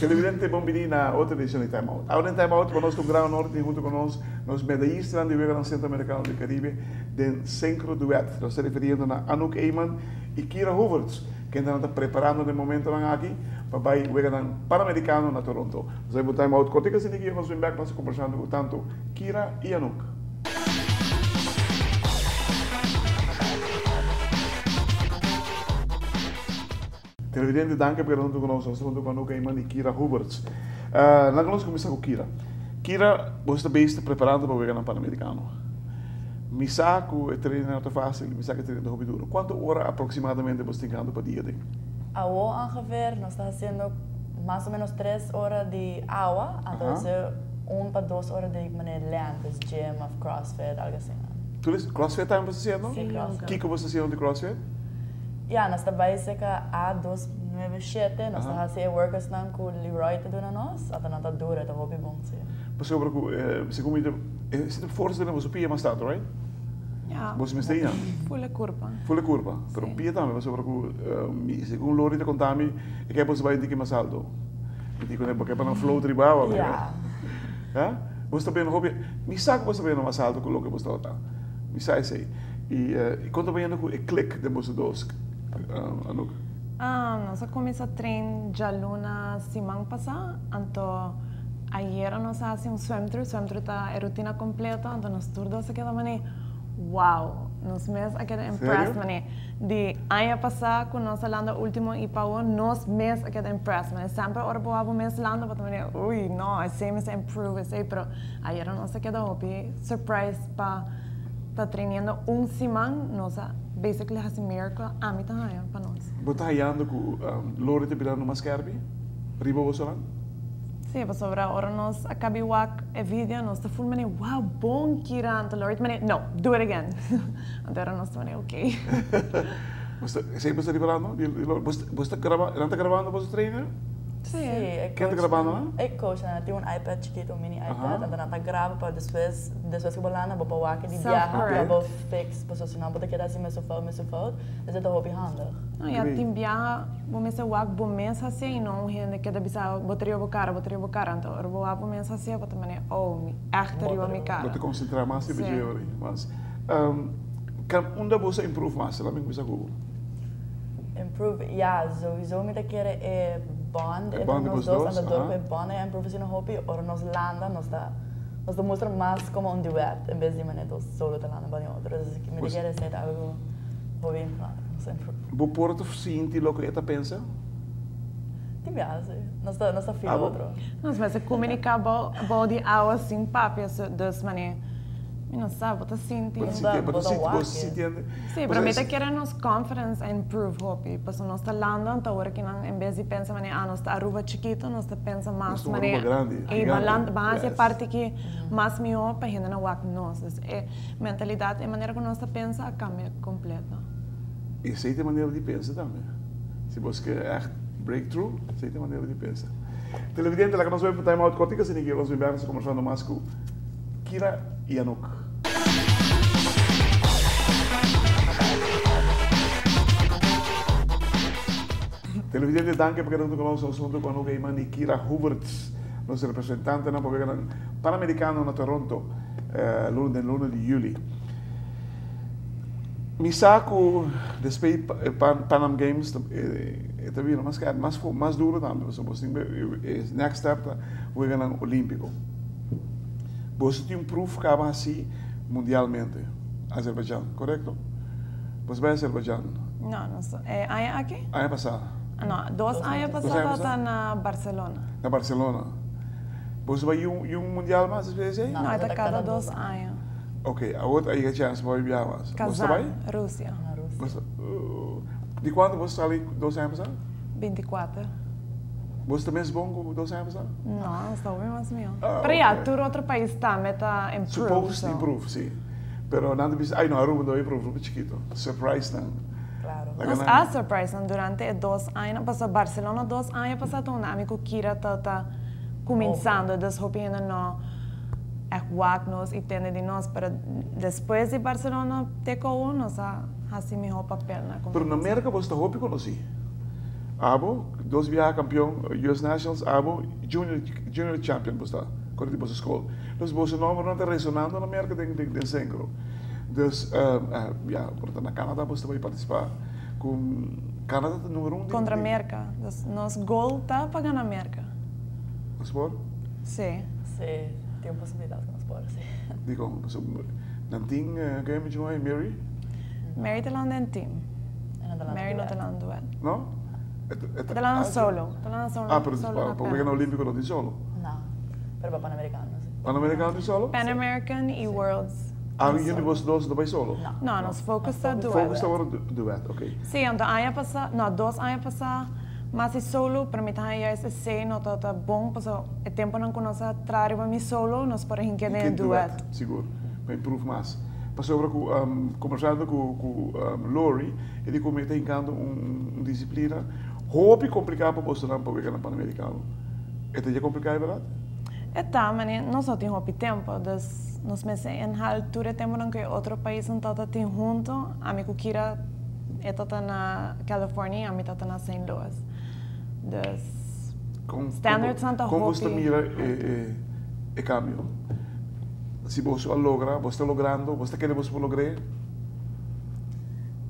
Televidente, bon bini na otro edicion di Time Out. Awe den Time Out pa nos ta un gran honor tin hunto cu nos nos medayistanan di Weganan Centroamericano di Caribe den Synchro Duet. Nos ta referiendo na Anouk Eman y Kira Hoevertsz. Kendenan ta preparando den momentonan aki pa bai Weganan Panamericano na Toronto. Nos a bai time out kortico asina ki nos bin bek nos ta kombersando ku tanto Kira i Anouk. Televidente danki pa keda hunto ku nos. Nos ta hunto ku Anouk Eyman i Kira Huberts. Laga nos kuminsá ku Kira. Kira, bo ta bezig ta preparando pa Weganan Panamericano. Mi sa ku e training no ta fásil, mi sa ku e training ta hopi duro. Kuantu ora aproksimadamente bo ta tingando pa dia den? Awo ongeveer nos ta hasiendo mas o menos tres ora di awa, anto un pa dos ora di manera lèn, dus gym of crossfit, algo asina. Tur es crossfit tambe bo ta hasiendo? Si, crossfit. Kiko bo ta hasiendo di crossfit? Ya, nos ta bai serka A dos nuebe shete, nos ta hasi e workoutsnan ku Leroy ta duna nos, anto nan ta dura, ta hopi bon, si. Pasobra ku segun mi ta. E si ta forsa den boso pia mas tantu, right? Ja. Boso mester inan. Ful e kurpa. Ful e kurpa. Pero Sí. pia tambe, pasobra ku mi, segun Lori ta konta mi, e ke boso bai un tiki mas alto. Mi di kuné, bo ke pa nan float riba awa. Ja. Ja? Boso ta bayendo hopi, mi sa ku boso ta bayendo mas alto ku loke boso tabata. Mi sa esei. I kon ta bayendo ku e klik den boso dos, Anouk? Nos a kuminsá train djaluna siman pasá, anto ayera nos a hasi un swim through, swim through ta e rutina kompleto, anto nos tur dos a keda manera wow, nos mes a keda impressed manera di aña pasá ku nos a landa ultimo i pa awor nos mes a keda impressed manera semper ora bo wak bo mes landa bo ta manera uy no esei mester improve esei pero ayera nos a keda hopi surprised pa ta trainendo un siman nos a basically hasi miracle ami ta haña pa nos. Bo ta hayando ku Lori ta birando mas skerpi riba bosonan? Sí, pasobra ora nos a kabi wak e video nos ta ful manera wow bon Kira anto Lori ta manera no do it again anto ora nos ta manera ok. Esei bo sta riparando di Lori? Bo sta graba nan ta grabando boso trainer? Sí. E Ken ta grabando nan? E coach nan tin un iPad chikito, un mini iPad, anto nan ta graba pa despues, despues ku bo landa bo por wak di biaha pa bo fix, pasobra si no bo ta keda hasi mesun fout, mesun fout, esei ta hopi handig. No, ya tin biaha bo mester wak bo mes hasié i no un hende keda bisa bo ta riba bo kara, bo ta riba bo kara, anto ora bo wak bo mes hasié bo ta manera oh mi ègt ta riba mi kara. Bo ta konsentrá mas riba dje ora ei, mas unda bo sa improve mas? Laat mi kuminsá ku bo. Improve, ya, souiso mi ta kere e bond entre nos dos, anto dor ku e bond a improve asina hopi, ora nos landa nos ta nos ta mustra mas komo un duet en bes di manera dos solo ta landa banda di otro, dus mi ta kere esei ta algo hopi importante nos ta improve. Bo por ta sinti loke e ta pensa? Tin biaha si, nos ta nos ta feel otro. Nos mester komuniká bou di awa sin papia, dus manera mi no sa, bo ta sinti. Bo ta sinti, bo ta sinti, bo ta sintiendo. Sí, pero mi ta kere nos confidence a improve hopi, pasobra nos ta landa anto awor aki nan en bes di pensa manera ah nos ta Aruba chikito nos ta pensa mas manera ey ban landa ban hasi e parti aki mas mihó pa hendenan wak nos, dus e mentalidad e manera ku nos ta pensa a kambia kompleto. Esei ta e manera di pensa tambe, si bo ke ègt breakthrough esei ta e manera di pensa. Televidente laga nos bai pa time out kòrtiku asina ki nos bin bèk nos ta kombersando mas ku Kira i Anouk. Televidente danki pa keda huntu ku nos. Nos huntu ku Anouk Eyman i Kira Hoevertsz, nos representantenan pa Weganan Panamericano na Toronto den luna di juli. Mi sa ku despues di Pan Am Games e ta bira mas mas duro tambe pasobra bo tin e next step ta Weganan Olimpico. Boso tin un proof kaba hasi mundialmente, Azerbaijan, korekto? Boso bai Azerbaijan? No, nos e aña aki? Aña pasá. No, dos aña pasá tabata na Barcelona. Na Barcelona. Boso bai un mundial mas despues di esei? No, e ta kada dos aña. Ok, awor a yega chèns pa bai biaha mas. Boso ta bai? Kazan, Rusia. Na Rusia. Di kuantu boso sali dos aña pasá? Bintikuater. Boso ta mes bon ku dos aña pasá? No, nos ta hopi mas mihó. Pero ya, tur otro pais tambe ta improve. Supposed improve, si. Pero nan ta bisa, ay no, Aruba no improve, Aruba chikito. Surprise nan. Claro. Laga Nos nan. a surprise nan durante e dos añanan pasobra Barcelona dos aña pasa ta unda ami ku Kira ta ta kuminsando dus hopi hende no ègt wak nos i tende di nos pero despues di Barcelona te kou nos a hasi mihó papel na Pero na kompetensia. Merka bo ta hopi konosí. Abo dos biaha kampion US Nationals abo junior junior champion bo sta kore di boso skol. Dus boso nombernan ta resonando na Merka den den senkro. Dus ya por ta na Canada bo ta bai participa ku Canada ta numero un Kontra Merka. Dus nos goal ta pa gana Merka. Nos por? Si. Si, tin un posibilidat ku nos por, si. Dikon? Pasobra nan tin ke mi chuma Mary? Mary ta landa den team. Mary no ta landa duet. No? Ta landa solo. Ta landa solo. Ah, pero pa Weganan Olimpico no tin solo? No, pero pa Panamericano si. Panamericano tin solo? Pan American y Worlds. Ah, y di boso dos no bay solo? No, nos focus ta duet. Focus ta ora duet, ok. Si, anto aña pasa, no, dos aña pasa, mas di solo, pero mi ta haña juist esey no ta bon, pasobra e temponan cu nos a traha riba mi solo, nos por a hinca den e duet. Sigur, pa improve mas. Pasobra cu conversando cu Lori, e di cu mi ta hincando un disciplina hopi complica pa bosonan pa wega na Panamericano. E ta dje complica, e berdad? E ta, mane nos no tin hopi tempo, dus nos mester inhal tur e temponan ku e otro paisnan ta ta tin hunto. Ami ku Kira, e ta ta na California i ami ta ta na Saint Louis. Dus standardsnan ta hopi. Kon bos ta mira e kambio? Si boso a logra, bos ta logrando, bos ta kere bos por logr'é?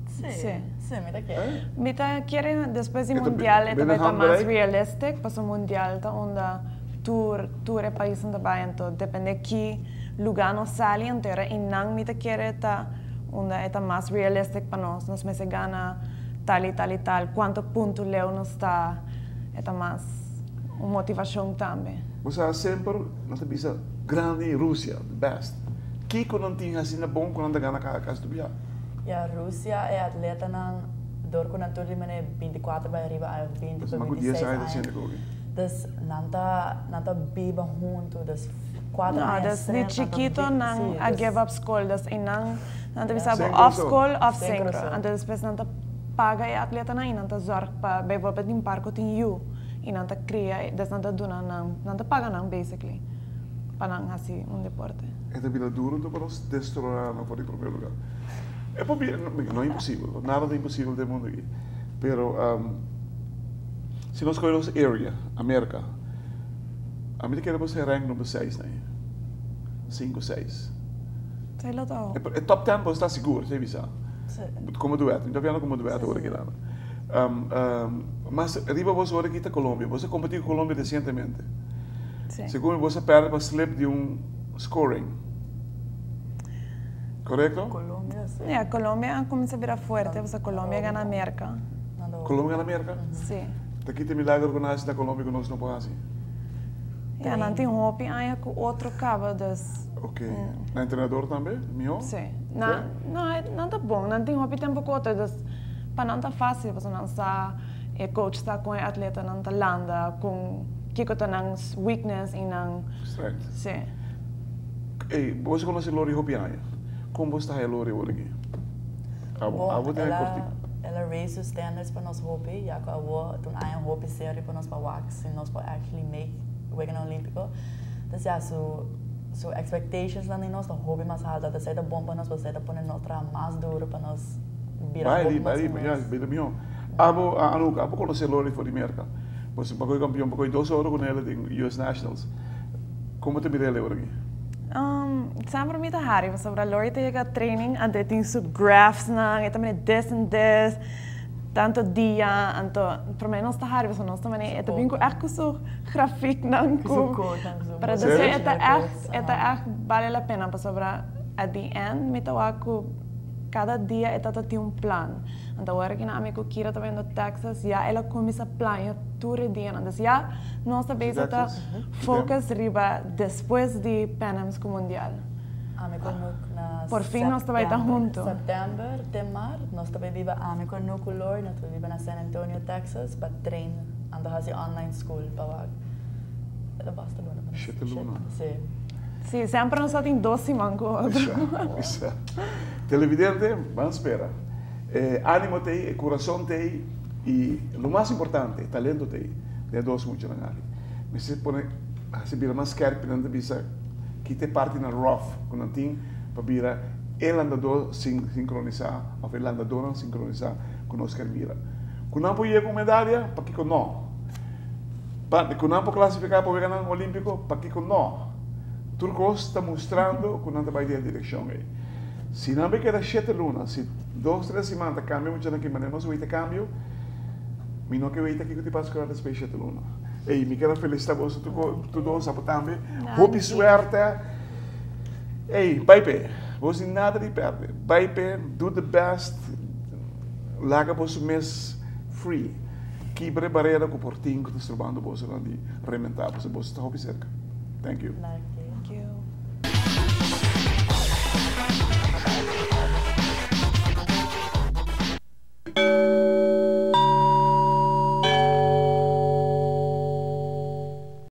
Si, si, mi ta kere. Mi ta kere despues di mundial e ta bai ta mas realistic, pasobra mundial ta unda tur tur e paisnan ta bai, anto depende ki luga nos sali, anto era einan mi ta kere ta unda e ta mas realistic pa nos, nos mester gana tal i tal i tal, kuantu punto leu nos ta, e ta mas un motivashon tambe. Bo sa semper nan ta bisa grandi Rusia, the best. Kiko nan tin asina bon ku nan ta gana kasi tur bia? Ya Rusia e atletanan dor ku nan tur di mene 24 bai ariba aña of 20 pa 26 aña. Dus nan ta nan ta biba huntu dus kuater No, aña dus di streng nan ta chikito bi nan si a dus give up skol dus i nan nan ta bisa bo Sinkro of so. skol of Sinkro sinkro. so. Anto despues nan ta paga e atletanan i nan ta zorg pa bijvoorbeeld tin par ku tin yu i nan ta kria dus nan ta duna nan nan ta paga nan basically pa nan hasi un deporte. E ta bira duro anto pa nos destroná nan for di promé lugar. E por bira, no imposibel, nada ta imposibel den mundo aki, pero si nos kohe nos area, America, ami ta kere bo ser rank number seis na ei, sinku, seis. Esei lo ta hopi. E top ten bo sta sigur, esei bisa. Komo duet, mi ta hablando komo duet awor aki nan. Mas riba bos awor aki ta Colombia, bos a kompetí ku Colombia resientemente. Segun mi bos a pèrdè pa slip di un scoring. Korekto? Colombia, si. Ya, Colombia a kuminsá bira fuerte, pasobra Colombia a gana Merka. Colombia gana Merka? Si. Ta kita milagro ku nan hasi na Colombia ku nos no por hasi? Ya, nan tin hopi aña ku otro kaba, dus. Ok. Nan entrenador tambe mihó? Si. Nan, no, nan ta bon. Nan tin hopi tempu ku otro, dus pa nan ta fásil, pasobra nan sa. E coach sa con e atletanan ta landa, con kico ta nan weakness y nan. Strength. Si. Ey, bo a conoce Lori hopi aña. Con bo sta haya Lori awor aki? Abo, abo tin e cortico. El a raise su standards pa nos hopi, ya cu awo ta un aña hopi serio pa nos pa wak si nos por actually make Weganan Olimpico. Entonces ya, su su expectations nan di nos ta hopi mas alto. Entonces esey ta bon pa nos, pasobra esey ta pone nos traha mas duro pa nos bira hopi mas mihor. Bai, bai, bira mihor. Abo Anouk, abo konosé Lori for di Merka. Bo si bakoi kampion, bakoi dos oro ku nel den US Nationals. Komo ta mira el ora aki? Semper mi ta hari pasobra Lori ta yega training anto e tin su graphs nan, e ta mira this and this, tanto dia, anto prome nos ta hari pasobra nos ta mane e ta bin ku ègt ku su grafieknan ku pero despues e ta ègt e ta ègt bale la pena pasobra at the end mi ta wak ku kada dia e ta ta tin un plan. Anto ora ki nan ami ku Kira ta bayendo Texas ya el a kuminsá plania tur e dianan. Dus ya nos ta bezig ta focus riba despues di Pan Ams ku Mundial. Ami ku Anouk na Por fin nos ta bai ta huntu. September te mart nos ta bai biba ami ku Anouk ku Lori nos ta bai biba na San Antonio Texas pa train anto hasi online school pa wak e ta basta luna pa nos. Shete luna. Si. Si, semper nos ta tin dos siman ku otro. Isa, isa. Televidente, ban spera. E animo t'ei, e kurason t'ei i lo mas importante, e talento t'ei den e dos muchanan aki. Mester pone hasi bira mas skerpi nan ta bisa kita e partinan rough ku nan tin pa bira e landadó sinkronisá òf e landadónan sinkronisá ku nos ker mira. Ku nan por yega un medalia, pakiko no? Pa ku nan por klasifiká pa Weganan Olímpiko, pakiko no? Tur kos ta mustrando ku nan ta bai den e direkshon ei. Si nan bai keda shete luna, si dos tres siman ta kambia muchanan ki manera nos wei ta kambio, mi no ke wei ta kiko ta pasa ku nan despues di shete luna. Ey, mi keda felisita boso tur dos, abo tambe. Hopi suerte. Ey, bai p'e. Bo sin nada di perde. Bai p'e, do the best. Laga boso mes free. Kibra e barera ku por tin ku ta strobando boso nan di rementa boso. Boso ta hopi serka. Thank you. Thank you. Thank you.